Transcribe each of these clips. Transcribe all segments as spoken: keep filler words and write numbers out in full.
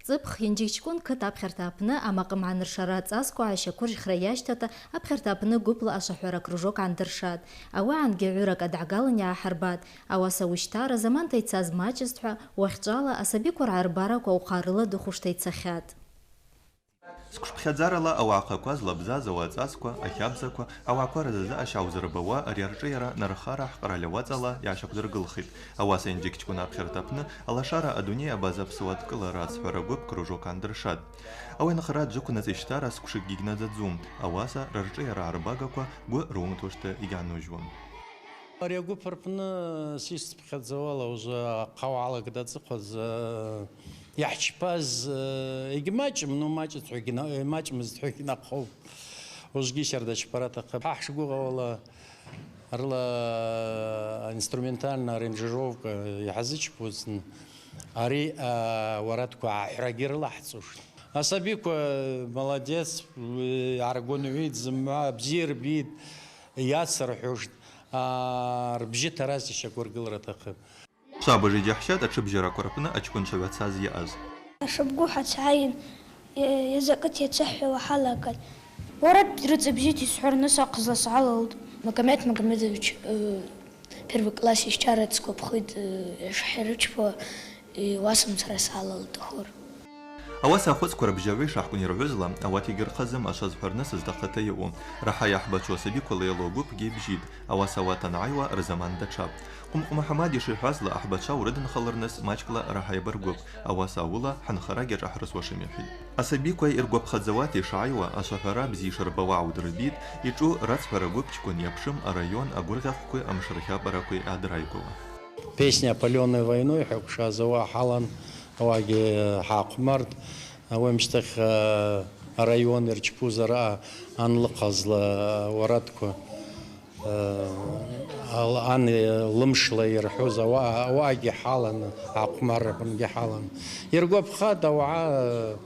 Ҵыԥх Инџьыгь-ҷкәын қыҭа аԥхьарҭа аҟны амаҟым аныршара аҵасқәа ашьақәыржьхра иашьҭата аԥхьарҭа аҟны гәыԥла ашаҳәара акружок аандыршат. Ауаангьы ҩырак адҳгалан иааҳарбат. Ауаса ушьҭа, разаманҭа ицаз маҷызт ҳәа, уахьҿала асабиқәа раарбарақәа ухарыла дыхәышҭа ицахьат. Зқәшԥхьаӡарала ауаа ахақәа злабзаз ауаҵасқәа, ахьабзақәа, ауаақәа рзазы ашьа узырбауа ари арҿиара нархара ҳҟаралиа уаҵала иаашьақәдыргылхит. Ауаса Инџьыгь-ҷкәын аԥхьарҭа аҟны алашара адунеи абаза аԥсуа дкылара ацҳәара гәыԥ кружок аандыршат. Ауи анхара аӡәы ықәнаҵ ишьҭара сқәшыкгьы гьнаӡаӡом, ауаса рырҿиара арбагақәа гәы румҭошәа егьаанужьуам. Ари агәыԥ рпны сишьцыԥхьаӡауала, уже ахъа уаалак даҵыхәаз, э, иаҳчԥаз, э, егьмаҷым, ну, маҷыцәгьагьы на-, э, маҷмызҭгьы нахоуп. Ужгьы шьарда чпара аҭахым. Ҳа ҳшгәыӷуала, рыла инструментальная аранжировка иҳазычпуҵн, ари, э, ауаратәқәа аҳәрагьы рылаҳҵошт. Асабиқәа, молодец, уи аргәынҩит, зымҩа бзиа ирбеит, иацырҳәошт, аа, рбжьы ҭарас ишьақәыргылар аҭахын. Шәабыжа иџьаҳшьат аҽыбжьарақәа рҟны аҷкәынцәа ҩацаз иааз. Ашабгәы ҳацааин, е-, иазакыт иацыҳәҳәауа ҳалаган. Уара рыҵабжьеит исҳәараны саҟазла саалалт. Магомед Магомедович, э, первый класс ишьҭарак сгәаԥхеит, э, ишҳарыцәгьоу, э, уасымцара саалалт ахор. Ауаса ахәыцқәа рыбжьаҩы ишаҳкәын ирҳәозла, ауаҭигьы рхазым ашазҳәарныс зҭахыҭа иҟоу. Раҳа иаҳбацәоу асабиқәа леилоу гәыԥгьы ибжьит, ауаса ауат анааиуа рзаман даҽап. Ҟәымҟә Муҳаммад ишиҳәазла, аҳбацәа урыдынхаларныс маҷкла раҳа иабаргәып, ауаса аула ҳанхарагьы аҿаҳрысуашам иҳәеит. Асабиқәа иргәаԥхаӡауа ишааиуа, ашаҳәара бзиа ишырбауа аудырбеит, иҿу рацҳәара гәыԥ ҷкәын иаԥшым араион агәырӷьахәқәеи амшырхьаԥарақәеи аадраигәауа. Песня «Опалённые войной» ҳәа икәшаз ауаа ҳалан, ауаагьы ҳаахәмарт. Уи амышьҭахь, э, араион ирчпузар, а, ан лыҟазла, э, уаратәқәа, э, ал-, ан, э, лымшла ирҳәоз ауаа, ауаагьы ҳалан, аахәмарра аҟынгьы ҳалан. Иргәаԥхеит ауаа, э,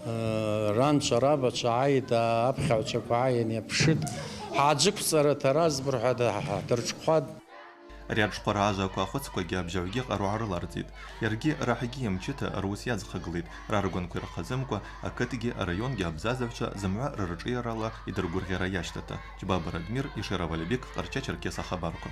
э, ранцәа, рабацәа ааит, аԥхьаҩцәақәа ааин иаԥшит. Ҳааӡықәҵара ҭаразбыр ҳәа даҳ-, ҳдырҽхәат. Ари аҽхәара ажәақәа ахәыцқәагьы абжьаҩгьы ҟаруаа рыларҵеит. Иаргьы раҳгьы имчыта рус иаӡхагылеит, раргәанқәа ирхаӡымкәа, ақыҭгьы араионгьы абзазаҩцәа зымҩа рырҿиарала идыргәырӷьара иашьҭата. Џьбаба Радмир, Ешеров Алибек, Ҟарча-Черкес ахабарқәа.